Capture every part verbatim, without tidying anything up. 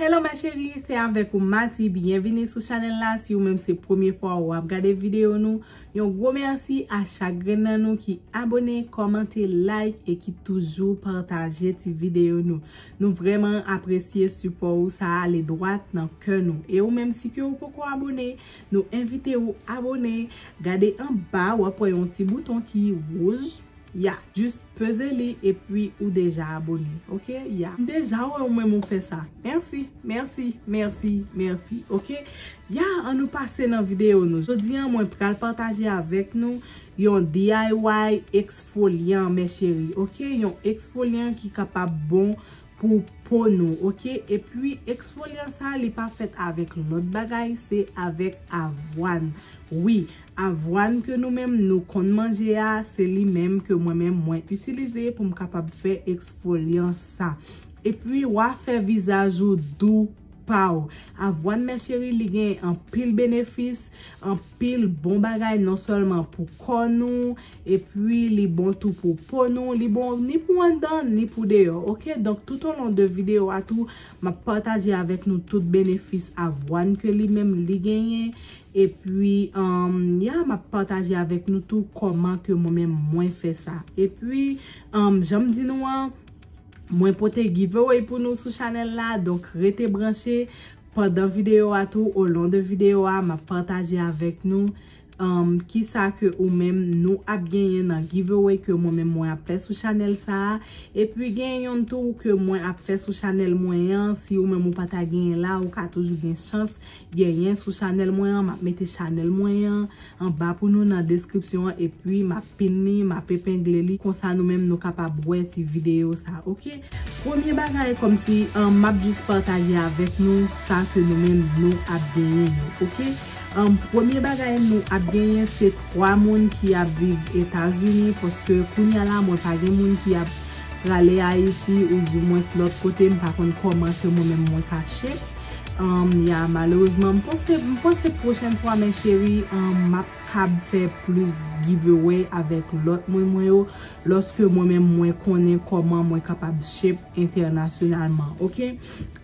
Hello ma chérie, se avèk ou Mati. Byenvini sou chanèl la. Si ou menm se premye fwa ou ap gade videyo nou, yon gwo mèsi a chak grenn nan nou ki abone, kòmante, like e ki toujou pataje ti videyo nou. Nou vrèman apresye sipò ou, sa ale dwat nan kè nou. E ou menm si ke ou poko abone, nou envite ou abone. Gade anba, w ap wè yon ti bouton ki wouj. Ya, jis peze li epi ou deja abone, oke? Ya, m deja wè ou menm ou fè sa. Mèsi, mèsi, mèsi, mèsi, oke? Ya, ann nou pase nan videyo nou. Jodi a, mwen pral pataje avèk nou yon D I Y eksfolyan, mes chéries, oke? Yon eksfolyan ki kapab bon pou po nou, oke? Epi, eksfolyan sa, li pa fèt avèk lòt bagay, se avèk avwàn. Wi, avwàn ke nou menm nou konn manje a, se li menm ke mwen menm mwen itilize pou m kapab fè eksfolyan sa. Epi, w a fè vizaj ou dou pa w. Avwàn, mes chéries, li gen anpil benefis, anpil bon bagay, non sèlman pou kò nou, epi li bon tou pou po nou, li bon ni pou anndan, ni pou deyò, oke? Donk, tout o lon de videyo a tou, m ap pataje avèk nou tout benefis avwàn ke li menm li genyen, epi, um, ya, m ap pataje avèk nou tou kòman ke mwen menm mwen fè sa. Epi, um, jan m di nou an, mwen pote giveaway pou nou sou chanèl la, donk rete branche pandan videyo a tou, o lon de videyo a, m ap pataje avèk nou, um, kisa ke ou menm nou ap genyen nan giveaway ke mwen menm mwen ap fè sou chanèl sa a. Epi gen yonn tou ke mwen ap fè sou chanèl mwen an, si ou menm ou pa ta genyen la, ou ka toujou gen chans genyen sou chanèl mwen an. M ap mete chanèl mwen an anba pou nou nan deskripsyon an, epi m ap pin li, m ap epengle li, konsa nou menm nou kapab wè ti videyo sa, oke? Premye bagay kòmsi, um, m ap jis pataje avèk nou sa ke nou menm nou ap genyen yo, oke? Um, premye bagay nou ap genyen se twa moun ki ap viv Etazini, paske kounye a la mwen pa gen moun ki ap prale Ayiti, oudimwens lòt kote, m pa konn kòman ke mwen menm mwen ka shape. Um, ya, malerezman, m panse, m panse pwochèn fwa, mes chéries, um, m ap kab fè plis giveaway avèk lòt moun mwen yo, lòske mwen menm mwen konnen kòman mwen kapab shape entènasyonalman, oke?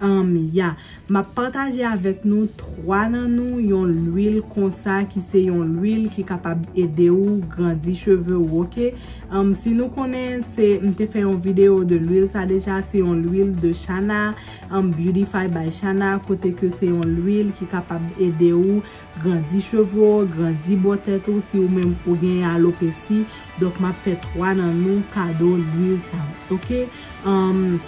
Um, ya, m ap pataje avèk nou twa nan nou yon lwil konsa ki se yon lwil ki kapab ede ou grandi cheve ou, oke? Um, si nou konnen, se, m te fè yon videyo de lwil sa deja, se yon lwil de Shana, um, Beautify by Shana, kote ke se yon lwil ki kapab ede ou grandi cheve w, grandi bò tèt ou, si ou menm ou gen alopesi. Donk, m ap fè twa nan nou kado lwil sa, oke? Um,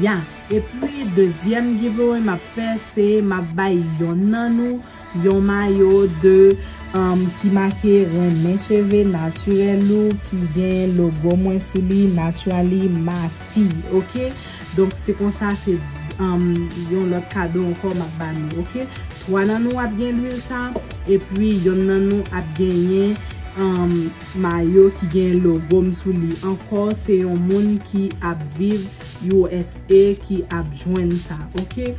ya. Epi, dezyèm giveaway m ap fè, se m ap bay yonn nan nou yon mayo de, um, ki make renmen cheve natirèl ou, ki gen logo mwen sou li, Naturally Mati, oke? Donk, se konsa, se, um, yon lòt kado ankò m ap ba nou, oke? Twa nan nou ap gen lwil sa, epi yonn nan nou ap genyen, um, mayo ki gen logo m sou li ankò. Se yon moun ki ap viv U S A ki ap jwenn sa, oke?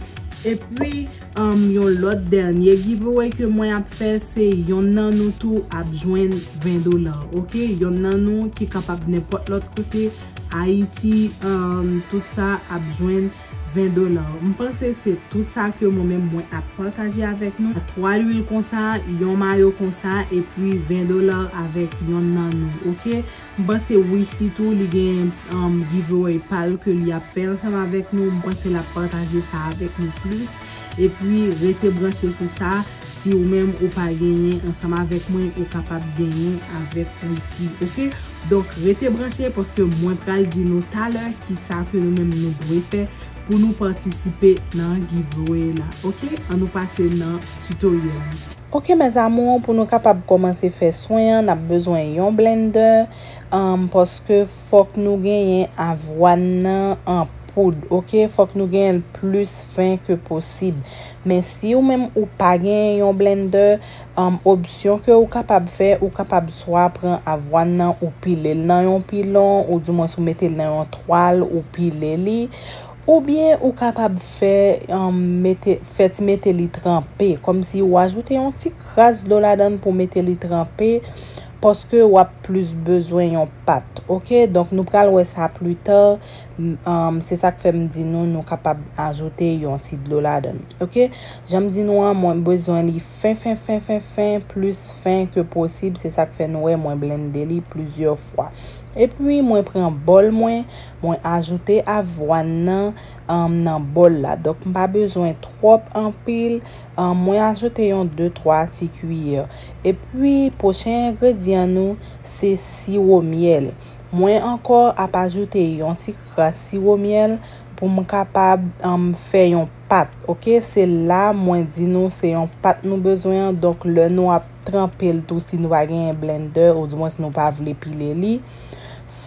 Epi, um, yon lòt dènye giveaway ke mwen ap fè, se yonn nan nou tou ap jwenn ven dola, oke? Yonn nan nou ki kapab nenpòt lòt kote, Ayiti, um, tout sa ap jwenn ven dola. M panse se tout sa ke mwen menm mwen ap pataje avèk nou. Twa lwil konsa, yon mayo konsa, epi ven dola avèk yonn nan nou, oke? M panse Wisi tou, li gen, um, giveaway pa l ke li ap fè ansanm avèk nou. M panse l ap pataje sa avèk nou plis. Epi, rete branche sou sa. Si ou menm ou pa genyen ansanm avèk mwen, ou kapab genyen avèk Wisi, oke? Donk, rete branche paske mwen pral di nou talè kisa ke nou menm nou dwe fè pou nou patisipe nan giveaway la, oke? Ann nou pase nan tutorial. Oke, mes amours, pou nou kapab kòmanse fè swen an, n ap bezwen yon blender, um, paske fòk nou genyen avwàn nan an poud, oke? Fòk nou genyen l plis fen ke posib. Men si ou menm ou pa genyen yon blender, um, opsyon ke ou kapab fè, ou kapab swa pran avwàn nan, ou pile l nan yon pilon, oudimwens ou mete l nan yon twal, ou pile li, oubyen ou kapab fè, um, mete, fè ti mete li tranpe, kòmsi ou ajoute yon ti kras dlo ladan l pou mete li tranpe, paske w ap plis bezwen yon pat, oke? Donk, nou pral wè sa pli ta. M, um, se sa k fè m di nou, nou kapab ajoute yon ti dlo ladan l, oke? Jan m di nou an, mwen bezwen li fen, fen, fen, fen, fen, plis fen ke posib. Se sa k fè nou wè mwen blende li plizyè fwa. Epi, mwen pran bòl mwen, mwen ajoute avwàn nan, um, nan bòl la. Donk, m pa bezwen twòp anpil. Um, mwen ajoute yon de twa ti kiyè. Epi, pwochen engredyan nou, se siwo myèl. Mwen ankò ap ajoute yon ti kras siwo myèl pou m kapab, um, fè yon pat, oke? Se la mwen di nou se yon pat nou bezwen an. Donk, lè nou ap tranpe l tou, si nou pa genyen blender, oudimwens nou pa vle pile li,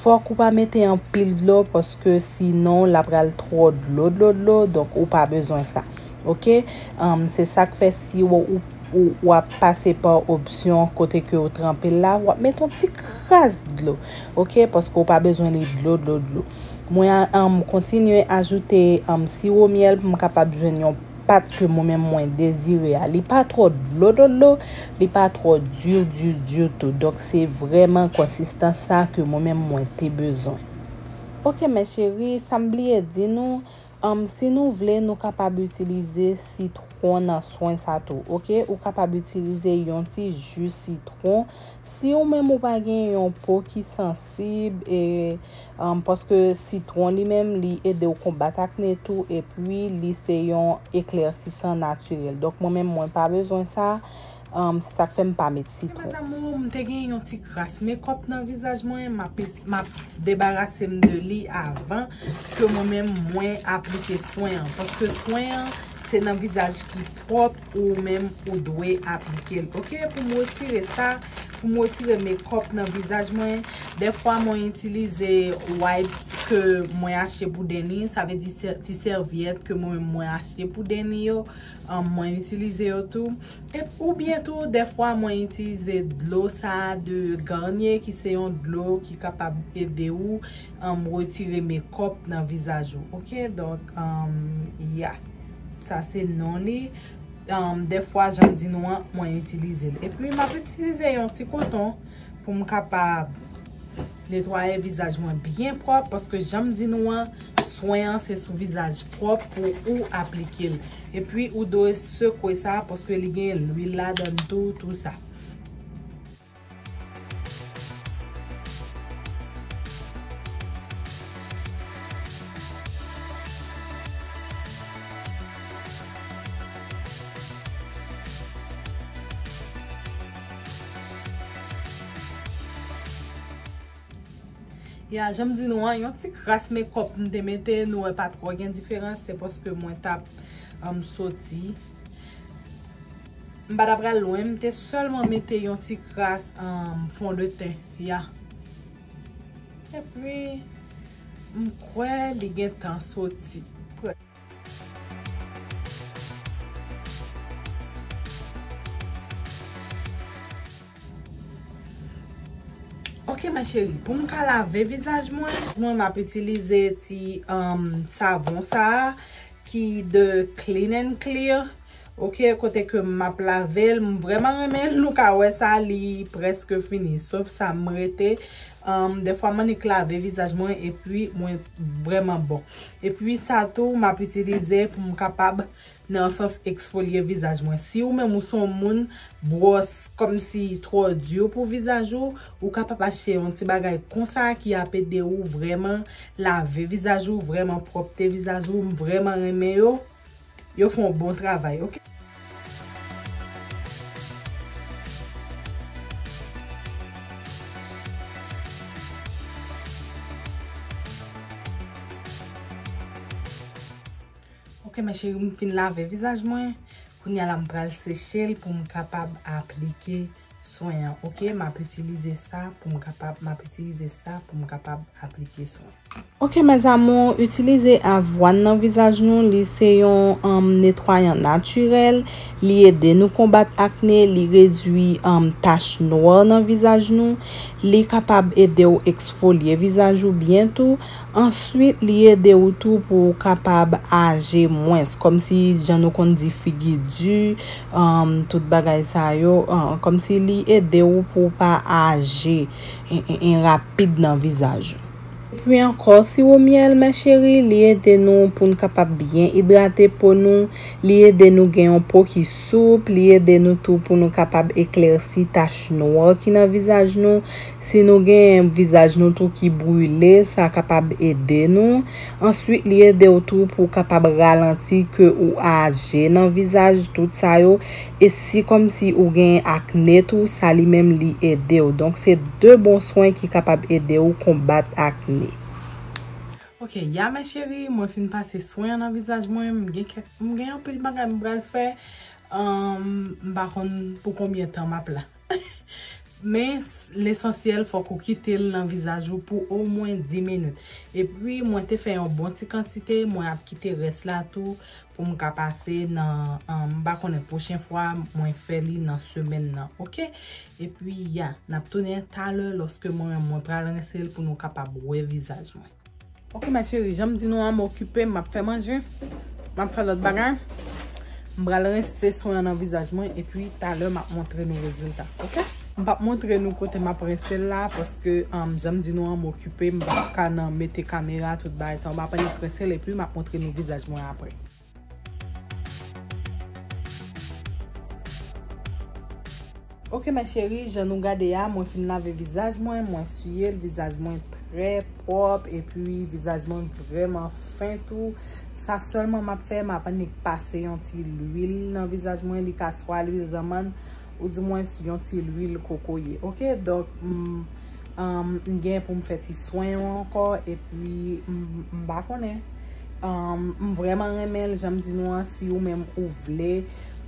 fòk ou pa mete anpil dlo, paske sinon, l ap pral twò dlo, dlo, dlo, donk ou pa bezwen sa. Oke? Um, se sa k fè si w, ou, ou, w ap pase pa opsyon kote ke w tranpe l la, w ap mete yon ti kras dlo. Oke? Paske w pa bezwen li dlo, dlo, dlo. Mwen a, um, kontinye ajoute, um, siwo myèl pou m kapab jwenn yon pat ke mwen menm mwen dezire a. Li pa twò dlo, dlo, dlo, li pa twò di, di, di tou. Donk, se vrèman konsistans sa ke mwen menm mwen te bezwen. Oke, mes chéries, sa m bliye di nou, um, si nou vle, nou kapab itilize sitwon nan swen sa tou, oke? Ou kapab itilize yon ti ji sitwon. Si ou menm ou pa gen yon po ki sansib, e, um, paske sitwon li menm, li ede w konbat akne tou, epi li se yon eklèsisan natirèl. Donk, mwen menm, mwen pa bezwen sa. Um, se sa k fè m pa met sitwon. Mes amours, m te gen yon ti kras mekòp nan vizaj mwen, m ap, m ap debarase m de li avan ke mwen menm mwen aplike swen an. Paske swen an, se nan vizaj ki pwòp ou menm ou dwe aplike l. Oke, pou m retire sa, pou m retire mekòp nan vizaj mwen, dèfwa mwen itilize wipes ke mwen achte pou Denny, sa vle di sè-, ti sèvyèt ke mwen menm mwen achte pou Denny yo, um, mwen itilize yo tou. E, oubyen tou, dèfwa mwen itilize dlo sa a de Garnier, ki se yon dlo ki kapab ede ou, um, retire mekòp nan vizaj ou. Oke, donk, um, ya. Sa se non li. Um, dèfwa, jan m di nou an, mwen itilize l. Epi, m ap itilize yon ti koton pou m kapab netwaye vizaj mwen byen pwòp, paske jan m di nou an, swen an se sou vizaj pwòp pou ou aplike l. Epi, ou dwe sekwe sa, paske li gen lwil ladan l tou, tou sa. Ya, jan m di nou an, yon ti kras mekòp m te mete, nou wè pa twò gen diferans, se paske mwen t ap, um, soti. M pa t ap pral lwen, m te sèlman mete yon ti kras, um, fondeten, ya. Epi, m kwè li gentan soti. Ok, ma chérie, pou m ka lave vizaj mwen, mwen m ap itilize ti, um, savon sa a ki de Clean and Clear. Ok, kote ke m ap lave l, m vrèman renmen l, nou ka wè sa, li prèske fini. Sof sa m rete, um, dèfwa m annik lave vizaj mwen, epi mwen vrèman bon. Epi sa tou, m ap itilize pou m kapab nan sans eksfolye vizaj mwen. Si ou menm ou se yon moun bwòs kòmsi twò di pou vizaj ou, ou kapab achte yon ti bagay konsa ki ap ede ou vrèman lave vizaj ou, vrèman pwòpte vizaj ou. M vrèman renmen yo. Yo fè yon bon travay, ok? Ok, ma chérie, m fin lave vizaj mwen. Kounye a la, m pral seche l pou m kapab aplike swen an. Ok, m ap itilize sa pou m kapab, m ap itilize sa pou m kapab aplike swen. Ok, mes amours, itilize avwàn nan vizaj nou. Li se yon, um, netwayan natirèl. Li ede nou konbat akne. Li redwi, um, tach nwa nan vizaj nou. Li kapab ede w eksfolye vizaj ou byen tou. Answit, li ede w tou pou w kapab aje mwens, kòmsi jan nou konn di figi di, um, tout bagay sa yo, uh, kòmsi Li ede w pou w pa aje en, en, en rapid nan vizaj ou. Epi ankò, siwo myèl, mè cheri, li ede nou pou n kapab byen idrate po nou, li ede nou gen yon po ki soup, li ede nou tou pou nou kapab eklèsi tach nwa ki nan vizaj nou. Si nou gen vizaj nou tou ki brile, sa kapab ede nou. Answit, li ede w tou pou w kapab ralanti ke ou aje nan vizaj, tout sa yo. E si kòmsi ou gen akne tou, sa li menm li ede w. Donk, se de bon swen ki kapab ede w konbat akne. Ok, ya mè cheri, mwen fin pase swen an nan vizaj mwen, m gen kèk, m gen anpil bagay m pral fè. Ahn, m pa konn pou konbyen tan m ap la. Men, s- lesansyèl, fòk ou kite l nan vizaj ou pou omwen dis minit. Epi, mwen te fè yon bon ti kantite, mwen ap kite rès la tou pou m ka pase nan, ahn, m pa konnen pwochen fwa, mwen fè li nan semèn nan, ok? Epi, ya, n ap tounen talè lòske mwen, mwen pral rense l pou nou kapab wè vizaj mwen. Ok, mè cheri, jan m di nou an, m okipe, m ap fè manje, m ap fè lòt bagay. M pral rense swen an nan vizaj mwen, epi talè m ap montre nou rezilta, ok? M p ap montre nou kote m ap rense l la, paske, um, jan m di nou an, m okipe, m p ap ka nan mete kamera, tout bagay sa yo, m ap annik rense l, epi m ap montre nou vizaj mwen apre. Ok, mè cheri, jan nou gade a, mwen fin lave vizaj mwen, mwen siye l, vizaj mwen trè pwòp, epi vizaj mwen vrèman fen tou. Sa sèlman m ap fè, m ap annik pase yon ti lwil nan vizaj mwen, li ka swa lwil zanmann, oudimwens yon ti lwil kokoye. Ok, donk, m, um, m gen pou m fè ti swen yo ankò, epi m, m pa konnen. Um, m vrèman renmen l, jan m di nou an, si ou menm ou vle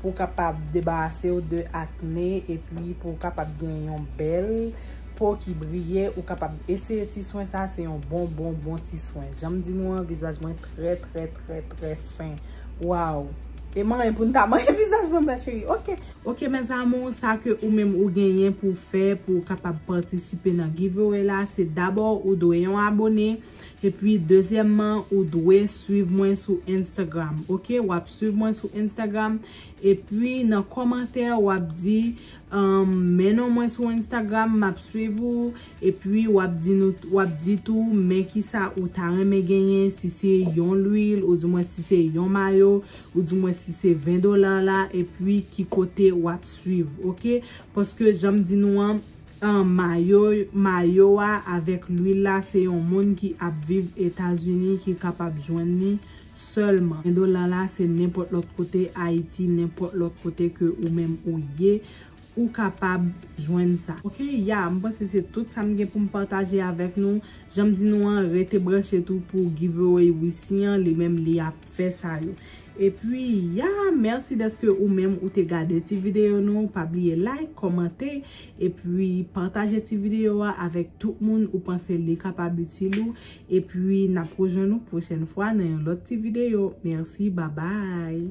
pou w kapab debarase w de akne, epi pou w kapab gen yon bèl po ki briye, ou kapab eseye ti swen sa, se yon bon, bon, bon ti swen. Jan m di nou an, vizaj mwen trè, trè, trè, trè fen. Waw! E manyen pou n ta manyen vizaj mwen, mè cheri. Ok. Ok, mes amours, sa ke ou menm ou genyen pou w fè pou w kapab patisipe nan giveaway la, se dabò ou dwe yon abone, epi dezyèmman, ou dwe swiv mwen sou Instagram, ok? W ap swiv mwen sou Instagram, epi nan kòmantè, w ap di, um, men non mwen sou Instagram, m ap swiv ou, epi w ap di nou, w ap di tou, men kisa ou ta renmen genyen, si se yon lwil, oudimwens si se yon mayo, oudimwens si se ven dola la, epi ki kote w ap swiv, ok? Paske jan m di nou an, an, mayo, mayo a avèk lwil la, se yon moun ki ap viv Etazini ki kapab jwenn li sèlman. Ven dola la, se nenpòt lòt kote, Ayiti, nenpòt lòt kote ke ou menm ou ye, ou kapab jwenn sa. Ok, ya, m panse se tout sa m gen pou m pataje avèk nou. Jan m di nou an, rete branche tou pou giveaway Wisi an, li menm li ap fè sa yo. Epi, ya, mèsi dèske ou menm ou te gade ti videyo nou. Pa bliye like, kòmante, epi pataje ti videyo a avèk tout moun ou panse li kapab itil ou. Epi, n ap rejwenn nou pwochèn fwa nan yon lòt ti videyo. Mèsi, babay!